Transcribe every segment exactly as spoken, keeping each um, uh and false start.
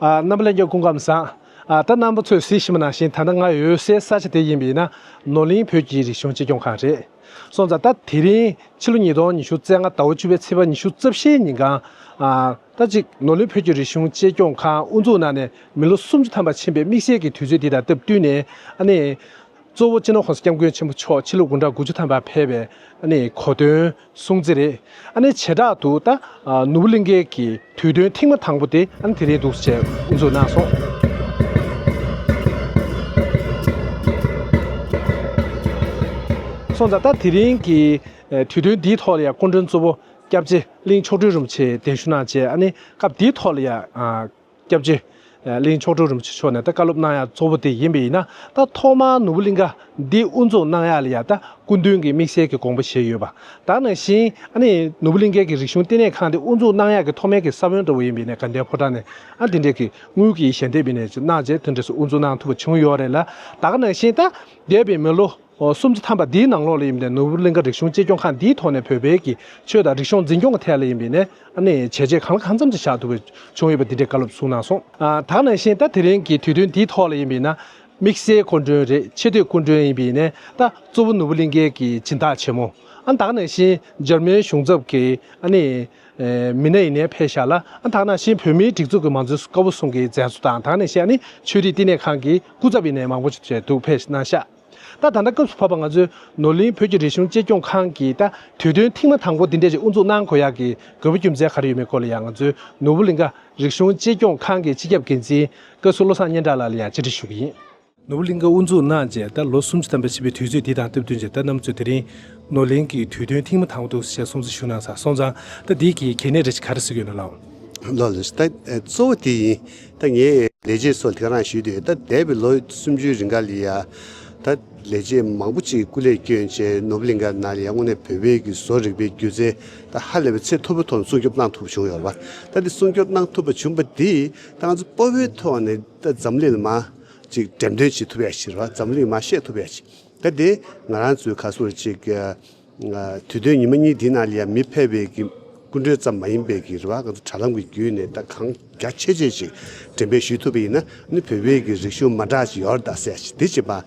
ཨ། རྣམ་པ་ལྷན་རྒྱས་སྐུ་ཁམས་བཟང་། ཨ། ད་རྣམ་པ་ཚོས་གཟིགས་བཞིན་པ་ནང་བཞིན། ད་ལྟ་ང་ཡོད་སའི་ས་ཆ་དེ་ཡིན་པ་ཡིན་ན། ནོར་གླིང་བོད་ཀྱི་རིག་གཞུང་གཅེས་སྐྱོང་ཁང་རེད། སོང་ཙང་ད་དེ་རིང་ཕྱི་ལོ་ཉིས་སྟོང་ཉི་ཤུ་རྩ་ལྔ་ཟླ་བ་བཅུ་པའི་ཚེས་པ་ཉི་ཤུ་རྩ་བཞིའི་ཉིན་གང་། ཨ། ད་ཅིག་ནོར་གླིང་བོད་ཀྱི་རིག་གཞུང་གཅེས་སྐྱོང་ཁང་དབུ་འཛུགས་གནང་ནས་མི་ལོ་སུམ་ཅུ་ཐམ་པ་ཕྱིན་པའི་དམིགས་བསལ་གྱི་དུས་ཚོད་འདི་དང་སྟབས་བསྟུན་ནས། ཨ་ནི། གཙོ་བོ་སྤྱི་ནོར་༸གོང་ས་༸སྐྱབས་མགོན་ཆེན་པོ་མཆོག་ཕྱི་ལོ་དགུང་གྲངས་དགུ་བཅུ་ཐམ་པར་ཕེབས་པའི་ཨ་ནི་གོ་སྟོན་སྲུང་བརྩི་རེད། ཨ་ནི་བྱེ་བྲག་ཏུ་ད་ནོར་བུ་གླིང་ཁའི་གི་དུས་སྟོན་ཐེངས་མ་དང་པོ་དེ་ཨ་ནི་དེ་རིང་འདུག་སེ་དབུ་འཛུགས་གནང་སོང་། སོང་ཙང་ད་དེ་རིང་གི་དུས་སྟོན་འདིའི་ཐོག་ལ་ཡང་སྐུ་མགྲོན་གཙོ་བོ་སྐྱབས་རྗེ་གླིང་མཆོག་སྤྲུལ་རིན་པོ་ཆེ་གདན་ཞུ་གནང་བྱས། ཨ་ནི་སྐབས་འདིའི་ཐོག་ལ་ཡང་སྐྱབས་རྗེ་གླིང་མཆོག་སྤྲུལ་རིན་པོ་ཆེ་མཆོག་ནས་ད་བཀའ་སློབ་གནང་ཡག་གཙོ་བོ་དེ་ཡིན་པ་ཡིན་ན། ད་ཐོག་མར་ནོར་བུ་གླིང་ཁ་འདི་དབུ་འཛུགས་གནང་ཡག་ལ་ཡང་ད་སྐུ་མདུན་གྱི་དམིགས་བསལ་གྱི་དགོངས་པ་བཞེས་ཡོད་པ། ད་ག་ནང་བཞིན་ཨ་ནི་ནོར་བུ་གླིང་ཁའི་གི་རིག་གཞུང་ལྟེ་གནས་ཁང་འདི་དབུ་འཛུགས་གནང་ཡག་གི་ཐོག་མའི་གི་ས་བོན་འདྲ་བོ་ཡིན་པ་ཡིན་ན། དགའ་ལྡན་ཕོ་བྲང་ནས་ཨ་དེ་འདྲའི་གི་དངུལ་གྱི་ཞལ་འདེབས་ཡིན་ནའི་གནང་བྱས། དེ་འདྲས་སུ་དབུ་འཛུགས་གནང་ཐུབ་པ་བྱུང་ཡོད་རེད་ལ། ད་ག་ནང་བཞིན་ད་འདས་པའི་མི་ལོ་ཨོ། སུམ་ཅུ་ཐམ་པ་འདིའི་ནང་ལོགས་ལ་ཡིན་པ་ནས་ནོར་བུ་གླིང་ཁ་རིག་གཞུང་གཅེས་སྐྱོང་ཁང་འདིའི་ཐོག་ནས་བོད་པའི་གི་ཆོས་དང་རིག་གཞུང་འཛིན་སྐྱོང་གི་ཐད་ལ་ཡིན་པ་ནས་ཨ་ནི་བྱས་རྗེས་གང་ལ་གང་འཚམ་ཅིག་བཞག་ཐུབ་པ་བྱུང་ཡོད་པ་འདི་འདྲའི་བཀའ་སློབ་གསུངས་གནང་སོང་། ཨ། ད་ག་ནང་བཞིན་ད་དེ་རིང་གི་དུས་སྟོན་འདིའི་ཐོག་ལ་ཡིན་པ་ན་དམིགས་བསལ་སྐུ་མགྲོན་རེད། ཆེ་བསྟོད་སྐུ་མགྲོན་ཡིན་པ་ནས་ད་གཙོ་བོ་ནོར་བུ་གླིང་ཁའི་གི་སྦྱིན་བདག་ཆེན་མོ། ཨ། ད་ག་ནང་བཞིན་འཇར་མན་གཞུང་ཚབ་ཀྱི་ཨ་ནི་མི་སྣ་ཡིན་ནའི་ཕེབས་ཤག་ལ། ཨ། ད་ག་ནང་བཞིན་བོད་མིའི་སྒྲིག་འཛུགས་ཀྱི་མང་གཙོའི་བཀའ་པོད་གསུམ་གྱི་མཛད་གཙོ་དང་། ད་ག་ནང་བཞིན་ཨ་ནི་ཆོས་རིག་ལྟེ་གནས་ཁང་གི་སྐུ་ཚབ་ཡིན་ནའི་མང་པོ་ཞིག་འདུག་ཕེབས་གནང་ཤག། ད་ད་ལྟ་སྐབས་སུ་བབ་པ་ང་ཚོའི་ནོར་གླིང་བོད་ཀྱི་རིག་གཞུང་གཅེས་སྐྱོང་ཁང་གིས་ད་དུས་སྟོན་ཐེངས་མ་དང་པོ་འདི་འདྲས་ཅིག་དབུ་འཛུགས་གནང་དགོས་ཡག་གི་དགོས་པ་རྒྱུ་མཚན་ག་རེ་ཡོད་མེད་སྐོར་ལ་ཡང་། ང་ཚོའི་ནོར་བུ་གླིང་ཁ་རིག་གཞུང་གཅེས་སྐྱོང་ཁང་གི་སྤྱི་ཁྱབ་འགན་འཛིན་བཀའ་ཟུར་བློ་བཟང་སྙན་གྲགས་ལགས་ལ་ཡང་བཅར་འདྲི་ཞུ་གི་ཡིན། ནོར་བུ་གླིང་ཁ་དབུ་འཛུགས་གནང་རྗེས་ད་ལོ་སུམ་ཅུ་ཐམ་པ་ཕྱིན་པའི་དུས་ཚོད་འདི་དང་སྟབས་བསྟུན་བྱས། ད་རྣམ་ཚོས་དེ་རིང་ནོར་གླིང་གི་དུས་སྟོན་ཐེངས་མ་དང་པོ་འདུག་ཞེས་སྲུང་བརྩི་ཞུ་གནང་སོང་། སོང་ཙང་ད་འདི་གི་གལ་གནད་རེ་ཞིག་ག་རེ་གཟིགས་ཡོད་ན་ལགས། ལགས་ལགས། ད་གཙོ་བོ་དེ་ཡིན། ད་ངས་ལས་བྱེད་ཚོ་དེ་ག་རང་ཞུས་དུས། ད་འདས་པའི་ལོ་སུམ་ཅུའི་རིང་ག་ལ་ཡ་ད་ལས་བྱེད་མང་པོ་ཅིག་སྐུ་ལས་བསྐྱོན་བྱས། ནོར་བུ་གླིང་ཁ་ནང་ལ་ཡ་དངོས་གནས་བོད་པའི་གི་བཟོ་རིག་པའི་སྒྱུ་རྩལ་ད་ཧ་ལས་པའི་ཚད་མཐོ་པོའི་ཐོག་ནས་སྲུང་སྐྱོབ་གནང་ཐུབ་བྱུང་ཡོད་རེད་པ། ད་དེ་སྲུང་སྐྱོབ་གནང་ཐུབ་པ་བྱུང་བ་དེས་ད་ང་ཚོ་སྤོ་བོའི་ཐོག་ནས་ད་འཛམ་གླིང་ལ་མར་ཅིག་འགྲེམས་སྟོན་བྱེད་ཐུབ་ཡ་ཞིག་རེད་པ། འཛམ་གླིང་མར་བཤད་ཐུབ་ཡ་ཞིག། ད་དེ་ང་རང་ཚོའི་ཁ་སོར་ཅིག་དུས་སྟོན་ཉི་མ་གཉིས་འདི་ནང་ལ་ཡ་མི་ཕེབས་པའི་གི་སྐུ་མགྲོན་ཙམ་མ་ཡིན་པའི་གི་རེད་པ། ང་ཚོ་དྲ་ལམ་གི་བརྒྱུད་ནས་ད་གང་རྒྱ་ཆེ་ཆེ་ཅིག་འགྲེམས་སྤེལ་ཞུ་ཐུབ་པ་ཡིན་ན། ཨ་ནི་བོད་པའི་གི་རིག་གཞུང་མ་འདྲ་ཅིག་ཡོད་རེད་ད་ཟེར་ཡ་ཞིག་འདི་ཅིག་མར་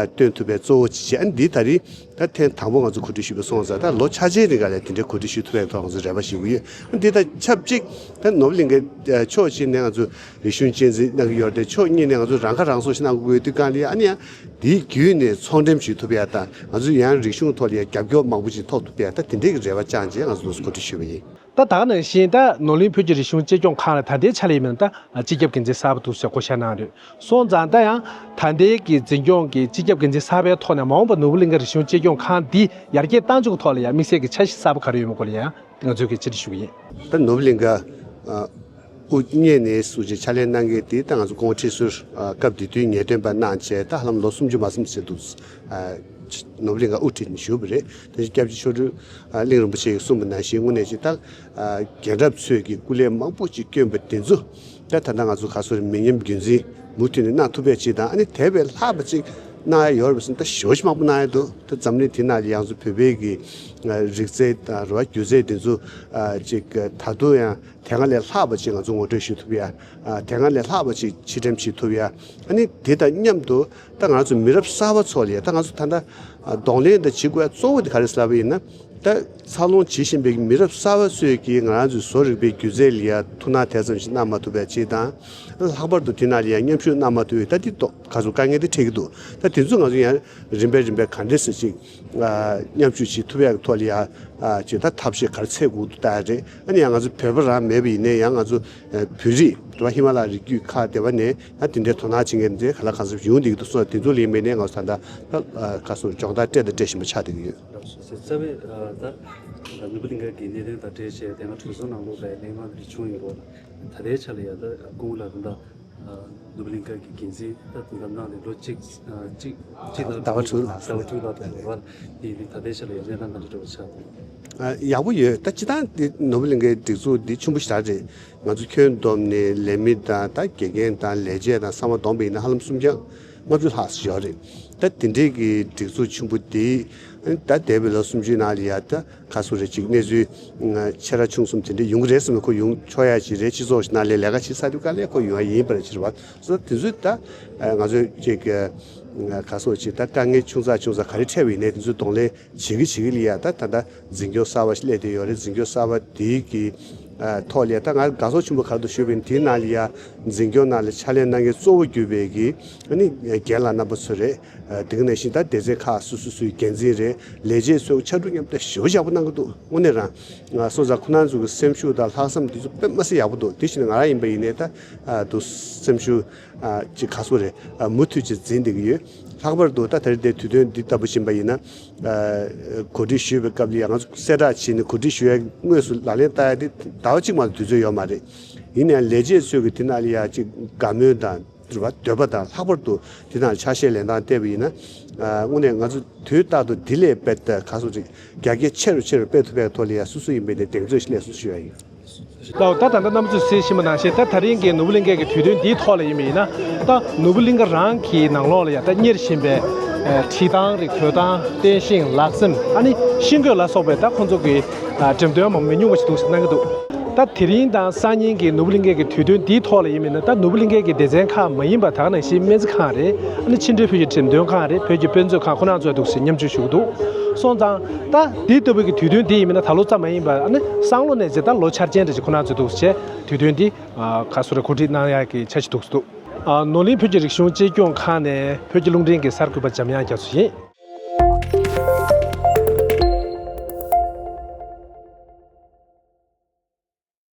སྟོན་ཐུབ་པའི་གཙོ་བོ་ཅིག་བྱས། ཨ་ནི་འདི་ད་རེས་ད་ཐེངས་དང་པོ་ང་ཚོ་གོ་སྒྲིག་ཞུས་པ་སོང་ཙང་། ད་ལོ་ཆ་ཆའི་རིང་ག་ལ་དེ་འདྲའི་གོ་སྒྲིག་ཞུ་ཐུབ་པའི་ཐོག་ང་ཚོ་རེ་བ་ཞུ་གི་ཡོད། ཨ་ནི་འདི་དང་ཆབས་ཅིག་ད་ནོར་བུ་གླིང་ཁའི་ཕྱོགས་གཅིག་ནས་ང་ཚོ་རིག་གཞུང་གཅེས་འཛིན་གནང་གི་ཡོད་རེད་དེ། ཕྱོགས་གཉིས་ནས་ང་ཚོ་རང་ཁ་རང་གསོ་ཞིག་གནང་དགོས་དུས་གང་ལ་ཡ། ཨ་ནི་ཡང་དེའི་བརྒྱུད་ནས་ཚོང་འགྲེམས་བྱེད་ཐུབ་ཡ་དང་། ང་ཚོ་ཡང་རིག་གཞུང་ཐོག་ལ་ཡང་རྒྱབ་སྐྱོར་མང་པོ་ཞིག་ཐོབ་ཐུབ་ཡ། ད་དེ་འདྲའི་གི་རེ་བ་བཅངས་བྱས་ང་ཚོ་འདུག་སེ་གོ་སྒྲིག་ཞུས་པ་ཡིན། ད་ད་ག་ནང་བཞིན་ད་ནོར་གླིང་བོད་ཀྱི་རིག་གཞུང་གཅེས་སྐྱོང་ཁང་ལ་ད་ལྟའི་ཆ་ལ་ཡིན་ན་ད་སྤྱི་ཁྱབ་འགན་འཛིན་གསར་པ་འདུག་སེ་བསྐོ་བཞག་གནང་རེད། སོང་ཙང་ད་ཡང་ད་ལྟའི་གི་འཛིན་སྐྱོང་གི་སྤྱི་ཁྱབ་འགན་འཛིན་གསར་པའི་ཐོག་ནས་མ་འོངས་པ་ནོར་བུ་གླིང་ཁ་རིག་གཞུང་གཅེས་སྐྱོང་ཁང་འདི་ཡར་རྒྱས་གཏང་རྒྱུ་གི་ཐོག་ལ་ཡང་དམིགས་བསལ་གྱི་འཆར་གཞི་གསར་པ་ག་རེ་ཡོད་མེད་སྐོར་ལ་ཡང་ང་ཚོས་གི་བཅར་འདྲི་ཞུ་གི་ཡིན། ད་ནོར་བུ་གླིང་ཁ་དབུ་བརྙེས་ནས་བཟུང་བྱས་ཕྱག་ལས་གནང་མཁན་དེ་ད་ང་ཚོ་སྐུ་ངོ་ཁྲི་ཟུར་སྐབས་དེ་དུས་ངེས་སྟོན་པ་གནང་བྱས། ད་ཧ་ལམ་ལོ་སུམ་ཅུ་མ་ཟིན་ཙམ་འདུག་ནོར་བུ་གླིང་ཁ་དབུ་ཁྲིད་ནས་བཞུགས་པ་རེད། དེ་བཞིན་སྐྱབས་རྗེ་མཆོག་སྤྲུལ་གླིང་རིན་པོ་ཆེ་གིས་གསུངས་པ་ནང་བཞིན་དངོས་གནས་ཅིག་ད་རྒན་རབས་ཚོས་ཀྱི་སྐུ་ལས་མང་པོ་ཅིག་བསྐྱོན་པ་དེ་ཚོ་ད་ད་ལྟ་ང་ཚོ་ག་སོ་རེ་མི་ཉམས་རྒྱུན་འཛིན་མུ་མཐུད་ནས་གནང་ཐུབ་པའི་ཆེད་དང་། ཨ་ནི་དེ་བས་ལྷག་པ་ཅིག་གནང་ཡ་ཡོད་རེད་པ་ཟེར་ན། ད་ཞེ་པོ་ཅིག་མང་པོ་གནང་ཡ་འདུག་ད་འཛམ་གླིང་དེ་ནང་ལ་ཡང་ང་ཚོ་བོད་པའི་གི་རིག་རྩལ་དང་རེད་པ། སྒྱུ་རྩལ་དེ་ཚོ་ཅིག་ད་དུང་ཡང་དེ་སྔ་ལས་ལྷག་པ་ཅིག་ང་ཚོ་ངོ་སྤྲོད་ཞུ་ཐུབ་ཡ། ཨ། དེ་སྔ་ལས་ལྷག་པ་ཅིག་ཕྱིར་འགྲེམས་བྱེད་ཐུབ་ཡ། ཨ་ནི་དེ་དང་མཉམ་དུ་ད་ང་ཚོ་མི་རབས་གསར་པ་ཚོ་ལ་ཡ་ད་ང་ཚོ་ད་ལྟ་གདོང་ལེན་དང་བྱེད་དགོས་ཡ་གཙོ་བོ་དེ་ག་རེ་ཟེར་ལབ་པ་ཡིན་ན། ད་འཚར་ལོངས་བྱེད་བཞིན་པའི་མི་རབས་གསར་པ་ཚོས་ཀྱིས་ང་རང་ཚོའི་བཟོ་རིག་པའི་སྒྱུ་རྩལ་ལ་ཡ་ཐུགས་སྣང་དེ་ཙམ་ཞིག་གནང་མ་ཐུབ་པའི་ཆེད་དང་། ལྷག་པར་དུ་དེ་ནང་ལ་ཡ་མཉམ་ཞུགས་གནང་མ་ཐུབ་པའི་ད་དེ་ཏོག་ག་ཚོད་དཀའ་ངལ་དེ་འཕྲད་ཀྱི་འདུག་ད་དེ་ཚོ་ང་ཚོ་ཡང་རིམ་པས་རིམ་པས་ག་འདྲས་སེ་ཅིག་མཉམ་ཞུགས་བྱེད་ཐུབ་ཡག་གི་ཐོག་ལ་ཡ་ཅིག་ད་ཐབས་ཤེས་ག་རེ་འཚོལ་དགོས་འདུག་ལྟ་ཡ་རེད། ཨ་ནི་ཡང་ང་ཚོ་བོད་པ་རང་མེད་པ་ཡིན་ནའི་ཡང་ང་ཚོ་བོད་རིགས་དེ་བ་ཧི་མ་ལ་ཡའི་རི་རྒྱུད་ཁག་དེ་བ་ནས་ད་དེ་འདྲའི་དོ་སྣང་བྱེད་མཁན་དེ་ག་ལ་གང་འཚམ་ཡོང་བསྡད་ཀྱི་འདུག་སོགས་དེ་ཚོ་ལ་ཡིན་པ་ཡིན་ནའི་ང་ཚོ་ད་ལྟ་ད་ག་སོ་སྦྱོང་བརྡར་སྤྲད་དང་སྤྲད་བཞིན་པ་ཆགས་བསྡད་ཀྱི་ཡོད། རེད་སོ། རྩ་བའི་ད་ནོར་བུ་གླིང་ཁ་གི་གནད་དོན་དང་འབྲེལ་བྱས་དེ་སྔ་གྲོས་ཚོགས་ནང་ལོགས་ལ་གླེང་སློང་དེ་འདྲ་བྱུང་ཡོད་རེད། ད་ལྟའི་ཆ་ལ་ཡ་ད་སྐུ་ངོ་ལགས་ད་ལྟ་ནོར་བུ་གླིང་ཁ་གི་འགན་འཛིན་ད་དེ་འདྲ་གནང་ནས་ལོ་གཅིག་གཅིག་དང་ཟླ་བ་དྲུག་ལ། ཟླ་བ་དྲུག་ལ་ད་རེད་བ། དེ་ད་ལྟའི་ཆ་ལ་ཡ་གནས་སྟངས་ག་འདྲ་འདྲ་བོ་ཆགས་འདུག་ཡག་པོ་ཡོད། ད་སྤྱིར་བཏང་འདི་ནོར་བུ་གླིང་ཁའི་སྒྲིག་འཛུགས་འདི་ཆེན་པོ་ཞེ་དྲག་རེད། ང་ཚོ་ཁྱོན་བསྡོམས་ནས་ལས་མི་དང་ད་དགེ་རྒན་དང་ལས་བྱེད་དང་ཚང་མ་བསྡོམས་པ་ཡིན་ན་ཧ་ལམ་སུམ་བརྒྱ་ལྔ་བཅུ་ལྷག་ཙམ་ཡོད་རེད། ད་དེ་འདྲའི་གི་སྒྲིག་འཛུགས་ཆེན་པོ་འདི་ ད་འདས་པའི་ལོ་སུམ་ཅུའི་ནང་ལ་ཡ་ད་ག་སོ་རེ་ཅིག་གནས་ཚུལ་ཆེ་ར་ཆུང་གསུམ་དེ་འདྲ་ཡོང་གི་རེད་བསམ་ན་ཁོ་ཡོང་ཆོག་ཡ་ཅིག་རེད། སྤྱི་ཚོགས་ནང་ལ་ལས་ཀ་བྱེད་ས་དེ་ག་ལས་ཁོ་ཡོང་ཡ་ཡིན་པ་རེད་ཕྱིར་བ་སོ་དེ་ཚོས་ད་ང་ཚོས་ཅིག་ག་སོ་ཅིག་ད་དཀའ་ངལ་ཆུང་ཙག་ཆུང་ཙག་ག་རེ་འཕྲད་པ་ཡིན་ནའི་དེ་ཚོའི་གདོང་ལེན་བྱེད་ཀྱི་བྱེད་ཀྱི་ལ་ཡ་ད་ད་ལྟ་འཛིན་སྐྱོང་གསར་བ་ཞིག་སླེབས་བསྡད་ཡོད་རེད། འཛིན་སྐྱོང་གསར་བ་དེའི་གི་ཐོག་ལ་ཡ་ད་ང་དགའ་ཚོར་ཆེན་པོ་ག་རེ་འདུག་ཞུས་པ་ཡིན་ན་དེའི་ནང་ལ་ཡ་འཛིན་སྐྱོང་ནང་ལ་ཕྱག་ལས་གནང་མཁན་གཙོ་བོ་གྱུར་པའི་གི་ཨ་ནི་རྒན་ལགས་རྣམ་པ་ཚོ་རེད། དེ་ག་ནང་བཞིན་ད་སྡེ་ཚན་ཁག་སོ་སོ་སོའི་འགན་འཛིན་རེད། ལས་བྱེད་ཚོས་ཕྱར་གྲུ་མཉམ་དུ་ཞེ་པོ་ཡག་པོ་གནང་གི་འདུག་དངོས་གནས་རང་སོང་ཙང་ཁོ་རང་ཚོ་གི་སེམས་ཤུགས་དང་ལྷག་བསམ་དེ་ཚོ་དཔེ་མ་སྲིད་ཡག་པོ་འདུག་དེ་བཞིན་ང་རང་ཡིན་པ་ཡིན་ནའི་ད་དུ་སེམས་ཤུགས་ཅིག་ག་སོ་རེད། མུ་མཐུད་ཅིག་འཛིན་བསྡད་ཀྱི་ཡོད། ལྷག་པར་དུ་ད་ད་རེས་དེ་དུས་སྟོན་འདི་ལྟ་བུ་ཕྱིན་པ་ཡིན་ན། གོ་སྒྲིག་ཞུས་པའི་སྐབས་ལ་ཡང་ང་ཚོ་གསལ་བསྒྲགས་བྱས་ནས་གོ་སྒྲིག་ཞུ་ཡའི་དངོས་སུ་ལག་ལེན་བསྟར་ཡ་དེ་ཟླ་བ་གཅིག་མ་གཏོགས་དུས་ཚོད་ཡོད་མ་རེད། ཡིན་ནའང་ལས་བྱེད་ཚོས་ཀྱི་དེ་ནང་ལ་ཡ་ཅིག་དགའ་མོས་དང་འདོད་པ་དང་ལྷག་པར་དུ་དེ་ནང་ཆ་ཤས་ལེན་སྟངས་བལྟས་པ་ཡིན་ན། དངོས་གནས་ང་ཚོ་དུས་རྟག་ཏུ་འདི་ལས་དཔེ་ད་ག་སོ་ཅིག་རྒྱ་སྐྱེད་ཆེ་རུ་ཆེ་རུ་སྤེལ་ཐུབ་པའི་ཐོག་ལ་ཡ་སོ་སོ་ཡིན་པའི་དེ་གདེང་ཚོད་ཞིག་སླེབས་སོང་ཞུ་ཡ་ཡིན། ལགས་ད་ད་ལྟ་རྣམ་པ་ཚོས་གསལ་ཤེས་པ་ནང་བཞིན་ད་ད་རིང་གི་ནོར་བུ་གླིང་གའི་གི་དུས་སྟོན་འདིའི་ཐོག་ལ་ཡིན་པ་ཡིན་ན། ད་ནོར་བུ་གླིང་ག་རང་གི་ནང་ལོགས་ལ་ཡ་ད་གཉེར་བཞིན་པའི་ཨ་བྲིས་ཐང་རེད། འགྲོ་སྟངས། རྟེན་བཞེངས། ལག་རྩེད། ཨ་ནི་ཤིང་བརྐོས་ལ་སོགས་པའི་ད་ཁོང་ཚོ་གི་ཨ་འགྲེམས་སྟོན་མང་པོ་མི་ཉུང་བ་ཞིག་འདུག་སེ་གནང་གི་འདུག་ད་དེ་རིང་དང་སང་ཉིན་གྱི་ནོར་བུ་གླིང་གའི་གི་དུས་སྟོན་འདིའི་ཐོག་ལ་ཡིན་པ་ཡིན་ན། ད་ནོར་བུ་གླིང་གའི་གི་སྡེ་ཚན་ཁག་མ་ཡིན་པ་ད་ག་ནང་བཞིན་སྨན་རྩིས་ཁང་རེད། ཨ་ནི་ཕྱི་འབྲེལ་བོད་ཀྱི་འགྲེམས་སྟོན་ཁང་རེད། བོད་ཀྱི་དཔེ་མཛོད་ཁང་ཁོ་རང་ཚོ་འདུག་སེ་མཉམ་ཞུགས་ཞུ་གི་འདུག་སོང་ཙང་ད་འདི་ལྟ་བུའི་གི་དུས་སྟོན་འདི་ཡིན་མིན་ན་ད་ལོ་ཙམ་མ་ཡིན་པར་ཨ་ནི་སང་ལོ་ནས་བྱས་ད་ལོ་འཆར་ཅན་འདྲ་ཞིག་ཁོ་རང་ཚོས་འདུག་སེ་དུས་སྟོན་འདི་ག་སོ་རེ་གོ་སྒྲིག་གནང་ཡག་གི་འཆར་གཞི་འདུག་སེ་འདུག་ནོར་གླིང་བོད་ཀྱི་རིག་གཞུང་གཅེས་སྐྱོང་ཁང་ནས་བོད་ཀྱི་རླུང་འཕྲིན་གྱི་གསར་འགོད་པ་འཇམ་དབྱངས་རྒྱ་མཚོ་ཡིན།